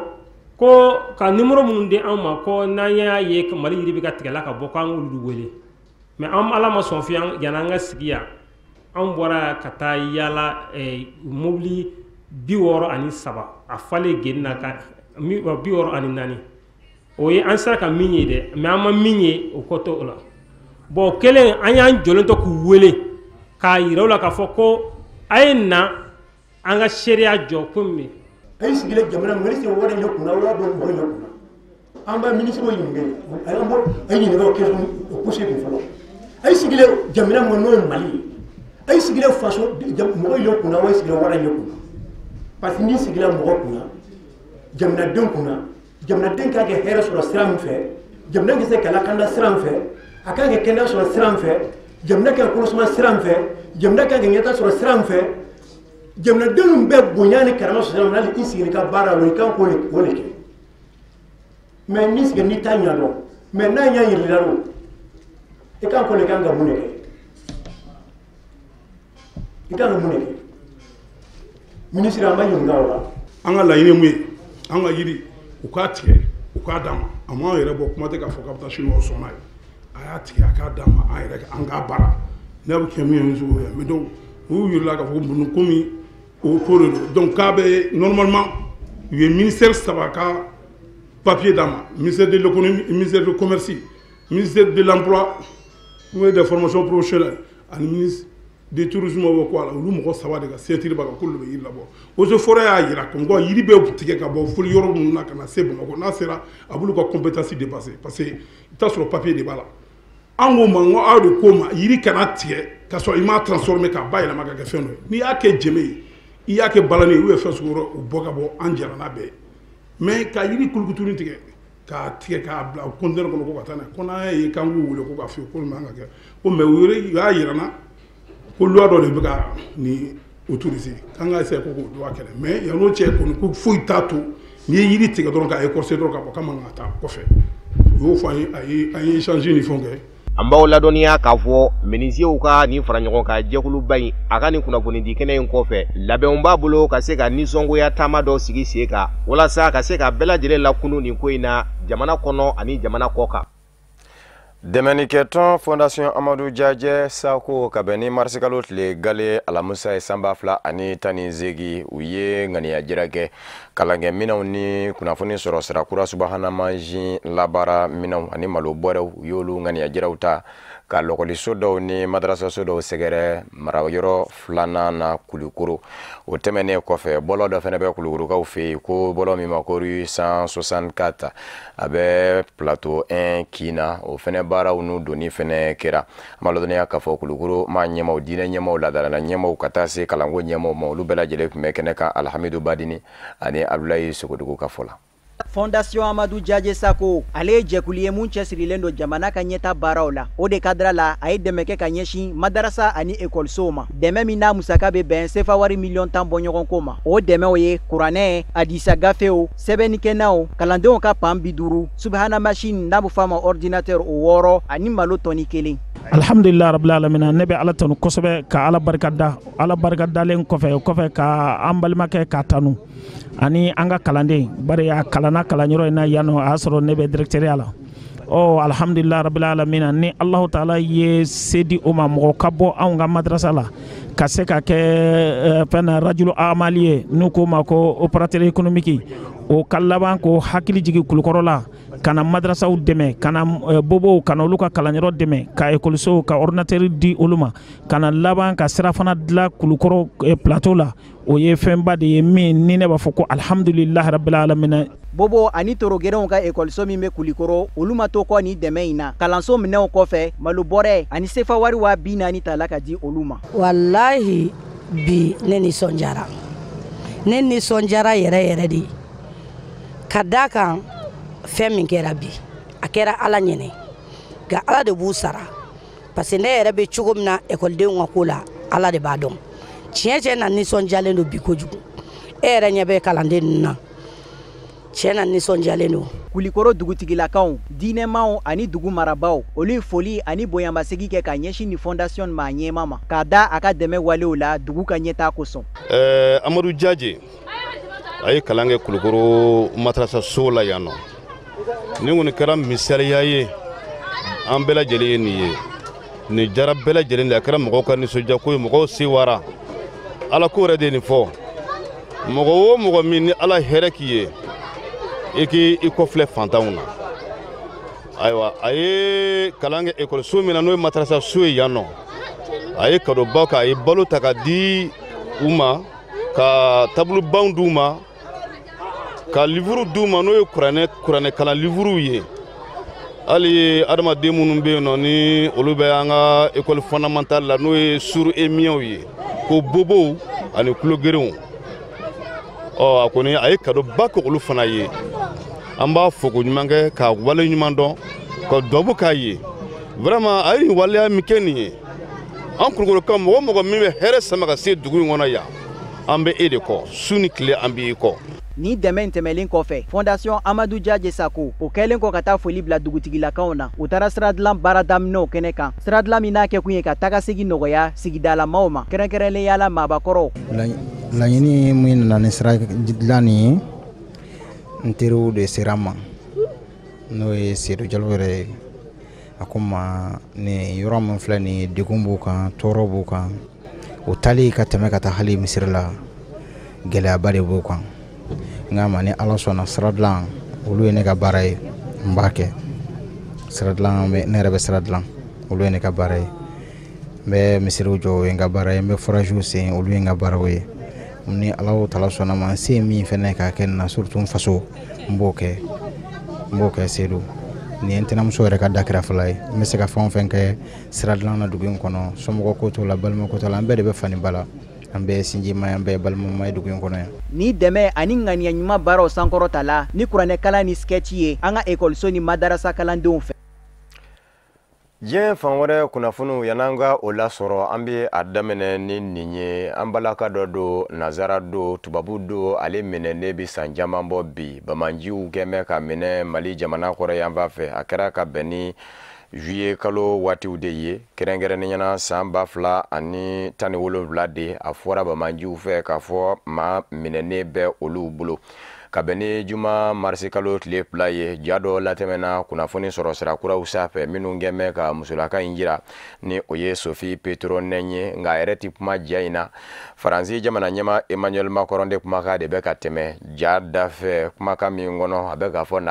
ko ka numéro minnu di an ma, ko n'an y'a ye Mali yiri bɛ ka tigɛ la ka bɔ, k'an k'olu wele. Mais an ala ma sɔn fiyewu, yanni an ka sigi yan, an bɔra ka taa yaala mobili 63 a falen geni na ka 64, o ye an sera ka min ye dɛ, mais an ma min ye o kɔ t'o la. Bon, o kɛlen an y'an jɔlen to k'u wele k'a yira u la k'a fɔ ko a ye na an ka seereya jɔ komi. A y'i sigilen jamana min se wari ɲɛ kunna, wa bɔ mɔgɔ ɲɛ kunna, an b'a minisiriw ɲininka, an b'o a ɲininka o question o posé kun fɔlɔ. A y'i sigilen jamana min n'o ye Mali ye, a y'i sigilen faso mɔgɔ ɲɛ kunna, wa i sigilen wari ɲɛ kunna, parce que n'i sigira mɔgɔ kunna, jamanaden kunna, jamanaden kan ka hɛrɛ sɔrɔ sira min fɛ, jamana ka se ka lakanda sira min fɛ, a kan ka kɛnɛya sɔrɔ sira min fɛ, jamana kan ka kolosuma sira min fɛ, jamana kan ka ɲɛta sɔrɔ sira min fɛ, jamanadenw bɛ bonya ni karama sɔrɔ sira min na, hali i sigilen ka baara la, i kan k'o de kɛ. Mais n'i sigira n'i t'a ɲɛdɔn, mais n'a ɲɛ yir'i la dun, i kan k'o de kan ka mun de kɛ? I kan ka mun de kɛ? Minisiri, an b'a ɲininka o la. An ka laɲini ye mun ye? An ka yiri u k'a tigɛ, u k'a d'an ma, a m'anw yɛrɛ bɔ kuma tɛ k'a fɔ k'a bɛ taa sini o sɔn n'a ye. A y'a tigɛ a k'a d'an ma, an yɛrɛ an k'a baara n'a bɛ kɛ min ye, o ye. Mais donc u y'u yirala k'a fɔ ko komi o ko de don, donc k'a bɛ normalement u ye ministère 3 ka papier d'an ma, ministère de l'économie, ministère du commerce, ministère de l'emploi ou des formations professionnelles ani ministre de tourisme bɛ ko a la, olu mɔgɔ 3 de ka signature b'a kan k'olu de bɛ yiri labɔ. Eaux et forêts y'a jira comme quoi yiri bɛ tigɛ ka bɔ foli yɔrɔ ninnu na ka na se Bamakɔ, n'a sera a b'olu ka compétence dépasser parce que i bɛ taa sɔrɔ papier de b'a la. An ko ma, n ko aw de ko ma yiri kana tigɛ k'a sɔrɔ i m'a transformer k'a bayɛlɛma ka kɛ fɛn dɔ ye. N'i y'a kɛ jɛmɛ ye, i y'a kɛ balani ye ou bien fɛn sugu wɛrɛ, o bɔ ka bɔ, an jɛra n'a bɛɛ ye. Mais ka yiri kulukutuni tigɛ k'a tigɛ k'a bila conteneur kɔnɔ ko ka taa n'a ye, ko n'an y'a ye k'an k'u wele ko k'a f'i ye ko nin man ka kɛ ko, mais u y'a jira n na ko loi dɔ de bɛ ka nin autoriser k'an ka essayer ko k'o loi kɛlɛ. Mais yan'o cɛ kɔni, ko foyi t'a to n'i ye yiri tigɛ dɔrɔn k'a écorcer dɔrɔn ka bɔ, k'a man ka taa kɔfɛ. U y'o fɔ an ye, a ye an ye échange ni fɛnw kɛ. An b'aw ladɔnniya k'a fɔ menuisiers ka nin fara ɲɔgɔn kan jɛkuluba in, a ka nin kunnafonidi kɛnɛ in kɔfɛ, labɛnw b'a bolo ka se ka nisɔngoya taama dɔ sigi sen kan walasa ka se ka bɛɛ lajɛlen lakunu nin ko in na jamana kɔnɔ ani jamana kɔ kan. Dɛmɛnikɛtɔn Fondation Amadu Jajɛ Sako, ka bɛn ni marisikalo tile gale alamisa ye san 2018, u ye ŋaniya jira kɛ kalankɛminɛnw ni kunnafoni sɔrɔ sira kura subahana mansin labaara minɛnw ani malo bɔrɛw, u y'olu ŋaniya jiraw ta ka lɔkɔliso dɔw ni madarasaso dɔw sɛgɛrɛ marayɔrɔ 2nan na Kulukoro. O tɛmɛnen kɔfɛ, bɔlɔ dɔ fɛnɛ bɛ Kulukorokaw fɛ yen ko bɔlɔ min ma ko rue 164, a bɛ plateau 1 kin na, o fɛnɛ baaraw n'u donni fɛnɛ kɛra. An b'a ladɔnniya k'a fɔ Kulukoro maa ɲɛmaw, diinɛ ɲɛmaw, laadalala ɲɛmaw, ka taa se kalanko ɲɛmaw ma, olu bɛɛ lajɛlen tun bɛ kɛnɛ kan. Alhamidu Badini ani Abdulayi Sogodogo ka fɔ la. Fondation Amadu Jajɛ Sako, ale ye jɛkulu ye mun cɛsirilen don jamana ka ɲɛta baaraw la. O de cadre la, a ye dɛmɛ kɛ ka ɲɛsin madarasa ani ekɔlisow ma, dɛmɛ min n'a musaka bɛ bɛn sefa wari miliyɔn 10 bɔɲɔgɔnko ma. O dɛmɛw ye kuranɛ, hadisa gafew, sɛbɛnnikɛnɛw, kalandenw ka pan 50, subahana machine n'a bɛ fɔ a ma ordinateur o 6, ani malo tɔni 1. Alhamdulillah rabbil alamin, ne bɛ Ala tanu kosɛbɛ, ka Ala barika da. Ala barika dalen kɔfɛ, o kɔfɛ ka an balimakɛ k'a tanu ani an ka kalanden, bari a kalanna kalanyɔrɔ in na yan nɔ, a y'a sɔrɔ ne bɛ directeur la. Ɔ alhamdulillah rabbil alamin, ni Alahu taala ye se di o ma, mɔgɔ ka bɔ anw ka madrasa la ka se ka kɛ fɛn na rajulu amali ye, n'u k'o ma ko opérateur économique, o ka laban ko hakili jigin Kulukɔrɔ la ka na madrasaw dɛmɛ, ka na bobow, ka na olu ka kalanyɔrɔ dɛmɛ, ka ekɔlisow ka ordinateur di olu ma, ka na laban ka sirafana dilan Kulukɔrɔ plateau la. O ye fɛnba de ye min ni ne b'a fɔ ko alhamdulilahi rabbil alamin. Bobo ani torogerenw ka ekɔliso min bɛ Kulikoro, olu ma to kɔ ni dɛmɛ in na. Kalanso minɛnw kɔfɛ, malo bɔrɛ ani sefa wari 40 000 tala ka di olu ma. Walahi bi ne nisɔndiyara, ne nisɔndiyara yɛrɛ yɛrɛ de, ka d'a kan fɛn min kɛra bi, a kɛra Ala ɲɛnɛ, nka Ala de b'u sara, parce que ne yɛrɛ bɛ cogo min na ekɔlidenw ka ko la, Ala de b'a dɔn. Tiɲɛ tiɲɛ na, nisɔndiyalen don bi kojugu. E yɛrɛ ɲɛ bɛ kalanden ninnu na, tiɲɛ na nisɔndiyalen don. Kulikoro dugutigilakaw, diinɛmaw ani dugu marabaaw, olu ye foli ani bonyamasegin kɛ ka ɲɛsin nin fondation ma ɲɛma ma, k'a da a ka dɛmɛ walew la dugu ka ɲɛtaa kosɔn. Amadu Jaje, a ye kalan kɛ Kulukoro madrasa so la yan nɔ. Nin kɔni kɛra misaliya ye, an bɛɛ lajɛlen ye nin ye. Nin diyara bɛɛ lajɛlen de, a kɛra mɔgɔw ka nisɔndiyako ye, mɔgɔw sewara. Ala ko yɛrɛ de ye nin fɔ. Mɔgɔ o mɔgɔ min ni Ala hɛrɛ k'i ye, i k'i kɔfilɛ fantanw na. Ayiwa, a ye kalan kɛ ekɔliso min na, n'o ye madrasa so ye yan nɔ, a ye kadobaw kɛ, a ye balo ta ka di u ma, ka tabulubanw d'u ma, ka livuru d'u ma, n'o ye kuranɛ kalan livuruw ye. Hali adamaden minnu bɛ yen nɔ, ni olu bɛ an ka école fondamentale la, n'o ye sourds et muets ye, ko bobow ani tulogerenw, ɔ a kɔni a ye kadoba kɛ olu fana ye. An b'a fɔ ko ɲuman kɛ, k'a wale ɲuman dɔn, ka dubabu k'a ye. Vraiment, a ye nin waleya min kɛ nin ye, an Kulukorokaw, mɔgɔ mɔgɔ min bɛ hɛrɛ sama ka se dugu in kɔnɔ yan, an bɛ e de kɔ su ni tile, an b'i kɔ. Ni dɛmɛ in tɛmɛlen kɔfɛ, Fondation Amadu Jaje Sako, o kɛlen kɔ ka taa foli bila dugutigilakaw na, u taara sira dilan baara daminɛw kɛnɛ kan, sira dilan min n'a kɛkun ye ka tagasegin nɔgɔya sigidalamaw ma, kɛrɛnkɛrɛnnenya la maabakɔrɔw. Laɲini min nana ni sira dilan nin ye, n teriw de sera n ma, n'o ye Sedu Jalo yɛrɛ ye. A ko n ma nin yɔrɔ min filɛ nin ye, degun b'u kan, tɔɔrɔ b'u kan, o taali ka tɛmɛ ka taa hali misiri la, gɛlɛyaba de b'u kan. N k'a ma ni Ala sɔnna, sira dilan olu ye ne ka baara ye, n b'a kɛ. Sira dilan, ne yɛrɛ bɛ sira dilan, olu ye ne ka baara ye. N bɛ misiriw jɔ, o ye n ka baara ye. N bɛ foragew sen, olu ye n ka baaraw ye. Ni Ala tala sɔnna ma, n se ye min fɛnɛ k'a kɛ nin na, surtout n faso, n b'o kɛ, n b'o kɛ. Seydou, nin ye n tɛnɛmuso yɛrɛ ka da kɛrɛfɛla ye. N bɛ se ka fɛn o fɛn kɛ sira dilan na dugu in kɔnɔ, somɔgɔ ko t'o la, balima ko t'o la, an bɛɛ de bɛ fani ba la, an bɛɛ ye sinjima ye, an bɛɛ ye balimama ye dugu in kɔnɔ yan. Ni dɛmɛ ani ŋaniya ɲuman baaraw sankɔrɔta la ni kuranɛkalan ni sketch ye an ka ekɔliso ni madarasa kalandenw fɛ. Diɲɛ fan wɛrɛ kunnafoniw, yan'an ka o lasɔrɔ, an bɛ a daminɛ ni nin ye. An balaka dɔ don, nazara don, tubabu don, ale minɛnen bɛ san caman bɔ bi. Bamanjiw kɛn bɛ ka minɛ Mali jamana kɔrɔ yanfan fɛ. A kɛra ka bɛn ni juillet kalo waatiw de ye, kɛrɛnkɛrɛnnenya la san 2017 de. A fɔra bamanjiw fɛ k'a fɔ maa minɛnen bɛ olu bolo ka bɛn ni juma marisi kalo tile 2 ye. Ja dɔ latɛmɛna kunnafoni sɔrɔ sira kuraw sanfɛ minnu kɛn bɛ ka musolaka in jira, ni o ye Sophie Pétronin ye. Nka a yɛrɛ ti kuma ja in na. Faransi jamana ɲɛma Emmanuel Macron de kumakan de bɛ ka tɛmɛ ja da fɛ, kumakan min kɔnɔ a bɛ k'a fɔ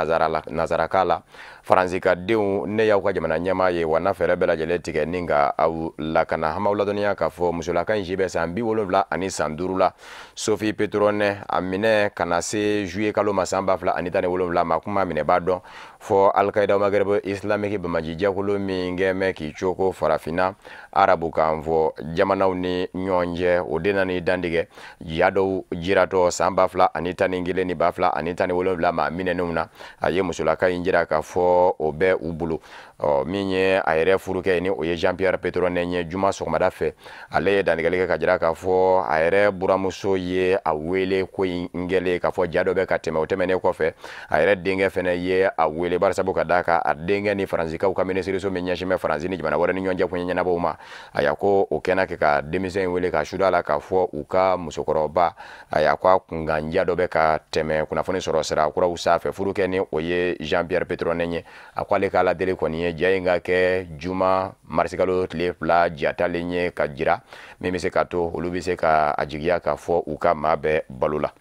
nazarakan la: Faransi ka denw, ne y'aw ka jamana ɲɛmaa ye, wa na fɛɛrɛ bɛɛ lajɛlen tigɛ ni ka aw lakana. An b'aw ladɔnniya k'a fɔ musolaka in si bɛ san 75 la. Sophie Pétronin, a minɛ ka na se juillet kalo ma san 2017 ma, kuma minɛbaa dɔn fɔ Al-Qaïda Maghreb islamique bamaji jɛkulu min kɛn bɛ k'i coko farafinna arabukan fɔ jamanaw ni ɲɔgɔn cɛ, o de nana dantigɛ ja dɔw jiratɔ san 2011 ni 2017 maa minɛnenw na. A ye musolaka in jira k'a fɔ o bɛ u bolo. Ɔ, min ye a yɛrɛ furukɛ ye, ni o ye Jean Pierre Pétronin ye, juma sɔgɔmada fɛ ale ye dantigɛli kɛ ka jira k'a fɔ a yɛrɛ buramuso ye a wele ko in kɛlen k'a fɔ ja dɔ bɛ ka tɛmɛ. O tɛmɛnen kɔfɛ, a yɛrɛ denkɛ fɛnɛ ye a wele, barisabu ka d'a kan a denkɛ ni Faransikaw ka minisiriso min ɲɛsin bɛ Faransi ni jamana wɛrɛ ni ɲɔgɔn cɛ koɲɛ ɲɛnabɔw ma, a y'a ko o kɛnɛ kɛ ka denmisɛn in wele ka suda la k'a fɔ u ka musokɔrɔba, a y'a ko a kunkan ja dɔ bɛ ka tɛmɛ kunnafoni sɔrɔ sira kuraw sanfɛ. Furukɛ, ni o ye Jean Pierre Pétronin ye, a ko ale ka Ala deli kɔni ye ja in ka kɛ juma marisikalo tile 2 jatalen ye ka jira min bɛ se ka to olu bɛ se ka a jigiya k'a fɔ u ka maa bɛɛ balo la.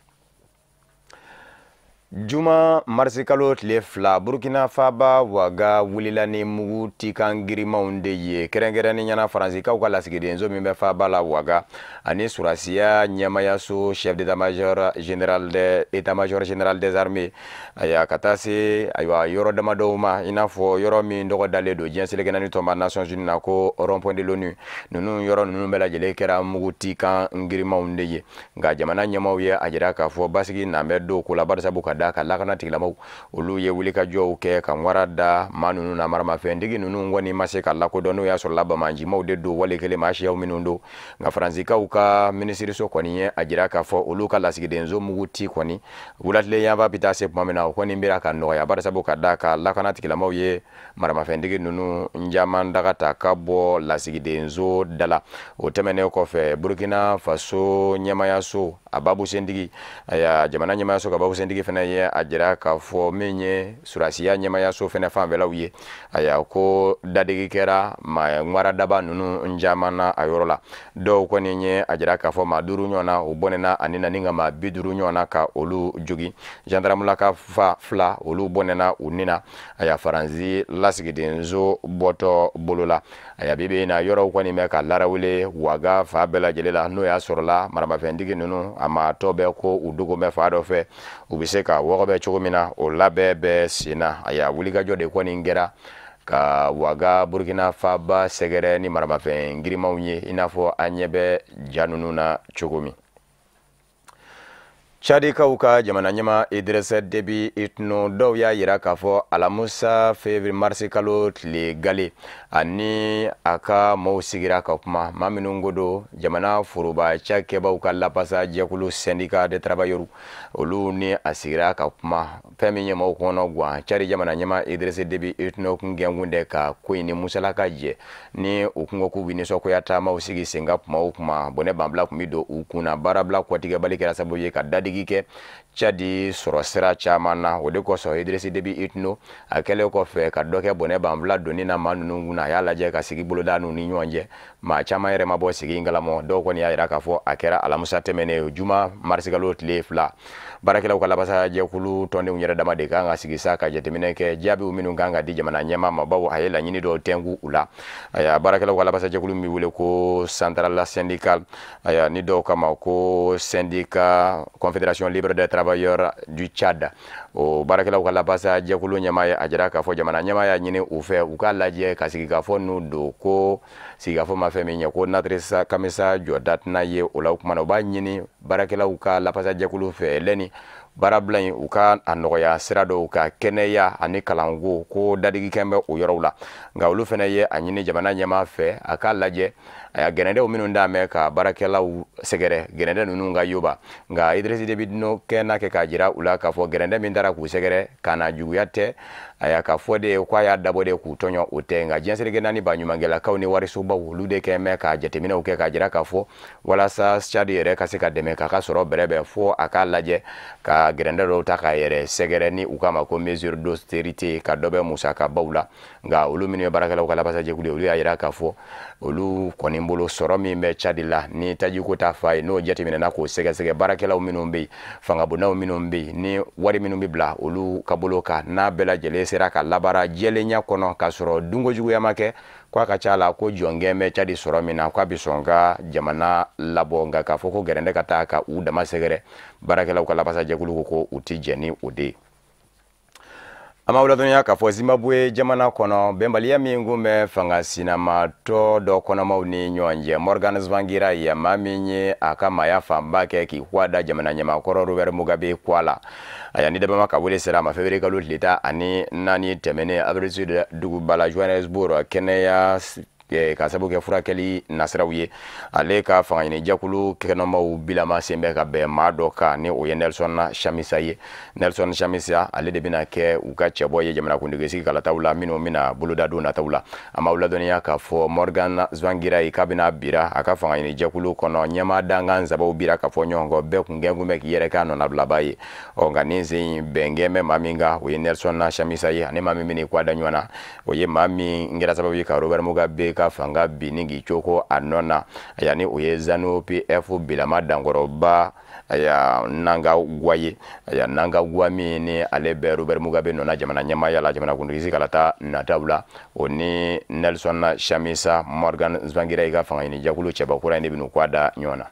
Juma marisikalo tile 2, Burkina Faso Waga wulila ni mugu tikan girimanw de ye, kɛrɛnkɛrɛnnenya la Faransikaw ka lasigidenso min bɛ faaba la Waga, ani surasiya ɲɛmayaso chef d'état-major général des état-major général des armées. Ayiwa, ka taa se ayiwa yɔrɔ damadɔw ma, i n'a fɔ yɔrɔ min tɔgɔ dalen don diɲɛ seleke naani tɔnba Nations Unies na ko rond-point de l'ONU. Ninnu yɔrɔ ninnu bɛɛ lajɛlen kɛra mugu tikan girimanw de ye. Nka jamana ɲɛmaaw ye a jira k'a fɔ basigi nan bɛ don ko la, barisabu ka da ka lakana tigilamaw olu ye wulikajɔw kɛ ka ŋwara da maa ninnu na. Maramafɛntigi ninnu kɔni ma se ka lakodɔn n'o y'a sɔrɔla bamanjimaw de don wale kelen maa siyaw minnu don. Nka Faransikaw ka minisiriso kɔni ye a jira k'a fɔ olu ka lasigidenso mugu ti kɔni wulatile yanfan bɛ taa se tuma min na, o kɔni bɛra ka nɔgɔya, barisabu ka da ka lakana tigilamaw ye maramafɛntigi ninnu caman daga ta ka bɔ lasigidenso da la. O tɛmɛnen kɔfɛ, Burkina Faso ɲɛmayaso a babusentigi, ayiwa, jamana ɲɛmayaso ka babusentigi fana ye a jira k'a fɔ min ye surasiya ɲɛmayaso fana fanfɛlaw ye, ayiwa, ko dadigi kɛra maa ŋwaradaba ninnu caman na a yɔrɔ la. Dɔw kɔni ye a jira k'a fɔ maa 5 ɲɔgɔn na o bɔnɛna ani na ni ka maa 50 ɲɔgɔn na ka olu jogin. Gendarmulaka fa 2 olu bɔnɛna u ni na, ayiwa, Faransi lasigidenso bɔtɔ bolo la. Ayiwa, bi bi in na yɔrɔw kɔni bɛ ka larawele Waga fa bɛɛ lajɛlen la, n'o y'a sɔrɔla maramafɛntigi ninnu a maa tɔ bɛ ko u dogo bɛ fa dɔ fɛ, u bɛ se ka wɔgɔbɛ cogo min na, o labɛn bɛ sen na. Ayiwa, wulikajɔ de kɔni kɛra ka Waga Burkina Faso sɛgɛrɛ ni maramafɛn girimanw ye, i n'a fɔ an ɲɛ bɛ ja ninnu na cogo min. Tchadikaw ka jamana ɲɛma Idriss Déby Itno, dɔw y'a jira k'a fɔ alamusa février marisi kalo tile gale ani a ka maaw sigira ka kuma, maa minnu ko don jamana foroba cakɛbaw ka lapasa jɛkulu syndicat des travailleurs, olu ni a sigira ka kuma. Fɛn min ye maaw kɔnɔ gan, Tchad jamana ɲɛma Idriss Déby Itno kun gɛnkun dɛ ka ko in ni musalaka jɛ ni u kun ko k'u bɛ nisɔngoya taamaw sigi sen kan kuma o kuma, bɔnɛ banbila tun bɛ don u kun na. Baarabila kɔtigɛbali kɛra sababu ye ka dadigi dadigi kɛ Tchad sɔrɔ sira caman na. O de kosɔn Idriss Déby Itno a kɛlen kɔfɛ ka dɔ kɛ bɔnɛ banfula donni na maa ninnu kunna, a y'a lajɛ ka sigi boloda n'u ni ɲɔgɔn cɛ. Maa caman yɛrɛ ma bɔ sigi in kalama, dɔw kɔni y'a jira k'a fɔ a kɛra alamisa tɛmɛnen juma marisikalo tile 2. Baarakɛlaw ka labasajɛkulu tɔndenw yɛrɛ dama de kan ka sigi sa ka jateminɛ kɛ jaabiw minnu kan ka di jamana ɲɛmaa ma, bawo a ye laɲini dɔw tɛnku u la. Aya, baarakɛlaw ka labasajɛkulu min wele ko Centrale Syndicale, aya, ni dɔw kama ko Syndicat Confédération Libre des Travailleurs du Tchad, o baarakɛlaw ka labasajɛkulu ɲɛmaa ye a jira k'a fɔ jamana ɲɛmaa y'a ɲini u fɛ u k'a lajɛ ka sigikafɔ n'u don, ko sigikafɔ ma fɛn min ɲɛ, ko Natrisa Kamisa jɔda tɛna ye o la. O kuma na, u b'a ɲini baarakɛlaw ka labasajɛkulu fɛ lɛni baarabila in u ka a nɔgɔya sira dɔw ka kɛnɛya ani kalanko, ko dadigikɛn bɛ o yɔrɔw la. Nka olu fana ye a ɲini jamana ɲɛmaa fɛ a k'a lajɛ a gɛrɛndɛw minnu d'a mɛn ka baarakɛlaw sɛgɛrɛ, gɛrɛndɛ ninnu ka yoba. Nka Idriss Déby Itno kɛ n'a kɛ k'a jira u la k'a fɔ gɛrɛndɛ min taara k'u sɛgɛrɛ ka na juguya tɛ, a k'a fɔ de k'a y'a dabɔ de k'u tɔɲɔ, o tɛ. Nka diɲɛ seleke naani baɲumankɛlakaw ni warisobaw olu de kɛ mɛn ka jateminɛw kɛ k'a jira k'a fɔ walasa Tchad yɛrɛ ka se ka dɛmɛ k'a ka sɔrɔ bɛrɛbɛn, fo a k'a lajɛ ka gɛrɛndɛ dɔw ta k'a yɛrɛ sɛgɛrɛ ni u k'a ma ko mesure d'austérité, ka dɔ bɛ musakabaw la. Nka olu minnu ye baarakɛlaw ka labasajɛkulu ye, olu y'a jira k'a fɔ olu kɔni bolo sɔrɔ min bɛ Tchad la ni tajiko ta fa ye, n'o jateminɛna k'o sɛgɛsɛgɛ, baarakɛlaw minnu bɛ yen, fangabondaw minnu bɛ yen, ni wari minnu bɛ bila olu ka bolo kan, n'a bɛɛ lajɛlen sera ka labaara jɛlenya kɔnɔ k'a sɔrɔ dunko juguya ma kɛ, k'a ka ca la ko jɔnkɛ bɛ Tchad sɔrɔ min na, k'a bɛ sɔn ka jamana labɔ. Nka k'a fɔ ko gɛrɛndɛ ka taa ka u dama sɛgɛrɛ, baarakɛlaw ka labasajɛkulu ko u ti jɛn ni o de ye. An b'aw ladɔnniya k'a fɔ Zimbabwe jamana kɔnɔ, bɛnbaliya min kun bɛ fanga sinamatɔ dɔ kɔnɔmaw ni ɲɔgɔn cɛ, Morgan Tsvangirai, maa min ye a ka maaya fanba kɛ k'i kɔ da jamana ɲɛmaakɔrɔ Robert Mugabe kɔ la, aya, ni dabama ka wele sera a ma février kalo tile 14 tɛmɛnen Afrique du Sud duguba la Johannesburg kɛnɛya ka sababu kɛ furakɛli nasiraw ye. Ale ka fangaɲinijɛkulu kɛnɛmaw bilama sen bɛ ka bɛn maa dɔ kan, ni o ye Nelson Chamisa ye. Nelson Chamisa, ale de bɛna kɛ u ka cɛbɔ ye jamanakuntigi sigi kalataw la minnu bɛna boloda don nataw la. An b'aw ladɔnniya k'a fɔ Morgan Tsvangirai k'a bɛna bira a ka fangaɲinijɛkulu kɔnɔ, ɲɛmaa dankan sabaw bira ka fɔ ɲɔgɔn kɔ, bɛɛ kun gɛn kun bɛ k'i yɛrɛ k'a nɔnabilaba ye. Ɔ nka nin sen in bɛnkɛn bɛ maa min kan, o ye Nelson Chamisa ye, ani maa min bɛn'i kɔ da ɲɔgɔn na, o ye maa min kɛra sababu ye ka Robert Mugabe ka fanga bin ni k'i coko a nɔ na, aya, ni o ye ZANU PF bilama dankɔrɔba, aya, Mnangagwa ye. Aya, Mnangagwa min ni ale bɛ Robert Mugabe nɔ na jamana ɲɛmaaya la jamanakuntigi kalata nataw la, o ni Nelson Chamisa, Morgan Tsvangirai ka fangaɲinijɛkulu cɛbakura in de bɛn'u kɔ da ɲɔgɔn na.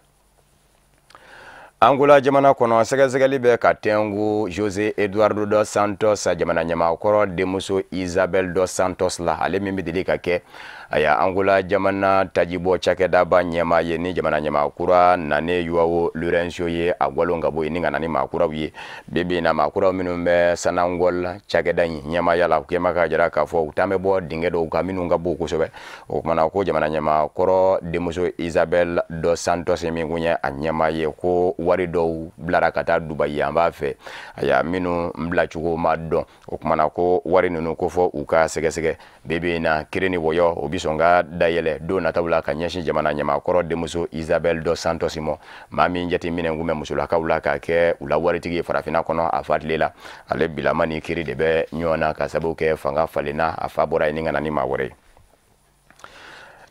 Angola jamana kɔnɔ, sɛgɛsɛgɛli bɛ ka tɛnku José Eduardo dos Santos jamana ɲɛmaakɔrɔ denmuso Isabel dos Santos la, ale min bɛ deli ka kɛ, aya, Angola jamana tajibɔ cakɛdaba ɲɛmaa ye, ni jamana ɲɛmaa kura nane João Lourenço ye a gwalon ka bɔ yen ni ka na ni maa kuraw ye. Bi bi in na, maa kuraw minnu bɛ Sonangol cakɛda in ɲɛmaaya la, u kɛma k'a jira k'a fɔ u taa bɛ bɔ dingɛ dɔw kan minnu ka bon kosɛbɛ. O kumana ko jamana ɲɛmaa kɔrɔ denmuso Isabel dos Santos min kun ye a ɲɛmaa ye, ko wari dɔw bilara ka taa Dubayi yan b'a fɛ, aya, minnu bilacogo ma dɔn. O kumana ko wari ninnu ko fɔ u ka sɛgɛsɛgɛ. Bi bi in na, kiri ni wɔyɔ o bi sɔn ka dayɛlɛ don nataw la ka ɲɛsin jamana ɲɛmaakɔrɔ denmuso Isabel dos Santos ma, maa min jateminɛ kun bɛ musolakaw la k'a kɛ u la waritigi ye farafinna kɔnɔ a fa tile la. Ale bilama ni kiri de bɛ ɲɔgɔn na ka sababu kɛ fanga falenna, a fa bɔra yen ni ka na ni maa wɛrɛ ye.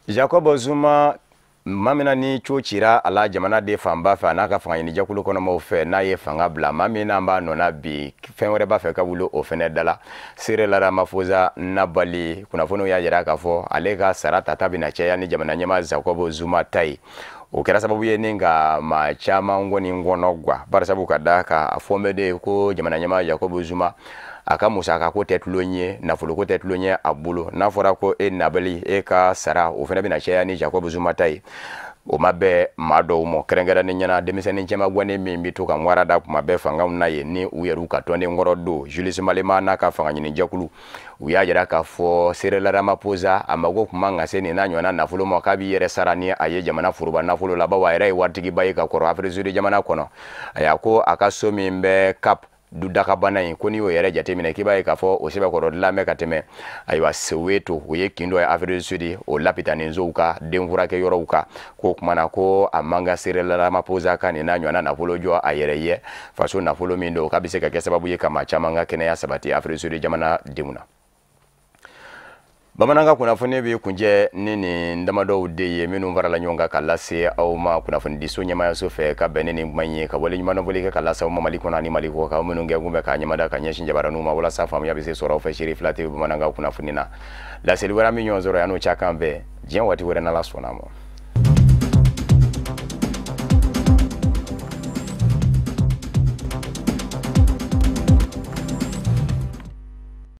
Jacob Zuma, maa min ni co cira a la jamana de fanba fɛ a n'a ka fangaɲinijɛkulu kɔnɔmaw fɛ, n'a ye fanga bila, maa min n'an b'a nɔ bi, fɛn wɛrɛ b'a fɛ ka wuli o fɛnɛ da la, Cyril Ramaphosa nabali. Kunnafoniw y'a jira k'a fɔ ale ka sara tata bɛna caya ni jamana ɲɛmaa Jacob Zuma ta ye. O kɛra sababu ye ni ka maa caman kɔni kɔnɔ gwa, barisabu ka da kan a fɔ bɛ de ko jamana ɲɛmaa Jacob Zuma a ka musaka ko tɛ tulon ye, nafoloko tɛ tulon ye a bolo. N'a fɔra ko e nabali e ka sara o fana bɛna caya ni Jacob Zuma ta ye, o ma bɛn maa dɔw ma, kɛrɛnkɛrɛnnen ɲɛna denmisɛnnin cɛman gwannen min bɛ to ka ŋwara da kuma bɛɛ fangaw na ye, ni u yɛrɛw ka tɔnden kɔrɔ don Julius Malema n'a ka fanga ɲini jɛkulu. U y'a jira k'a fɔ Cyril Ramaphosa a mago kun man ka se nin n'a ɲɔgɔnna nafolo ma, k'a b'i yɛrɛ sara ni a ye jamana foroba nafolo la, bawo a yɛrɛ ye waritigiba ye ka kɔrɔ Afrique du Sud jamana kɔnɔ. A y'a ko a ka so min bɛ Cap Dudakabana in ko n'i y'o yɛrɛ jateminɛ, k'i b'a ye k'a fɔ o sɛbɛkɔrɔ dilan bɛ ka tɛmɛ, ayiwa, Soweto, o ye kin dɔ ye Afrique du Sud, o lapitaninsow ka den furakɛ yɔrɔw kan. Ko kuma na ko a man ka Cyril Ramaphosa ka nin n'a ɲɔgɔnna nafolo jɔ a yɛrɛ ye, faso nafolo min don k'a bɛ se ka kɛ sababu ye ka maa caman ka kɛnɛya sabati Afrique du Sud jamana denw na. Bamanankan kunnafoni bɛ kuncɛ ni nin damadɔw de ye minnu farala ɲɔgɔn kan ka lase aw ma kunnafonidiso ɲɛmayaso fɛ ka bɛn ni nin kuma in ye, ka waleɲumandɔn foli kɛ ka lase aw ma Mali kɔnɔ ani Mali kɔ kan, minnu kɛ kun bɛ k'a ɲɛmada ka ɲɛsin jabaraninw ma walasa faamuya bɛ se sɔrɔ aw fɛ Seere Fila TV bamanankan kunnafoni na. Laseli wɛrɛ min ɲɔgɔn sɔrɔ yan, n'o cakan bɛɛ diɲɛ waati wɛrɛ, n'Ala sɔnna a ma.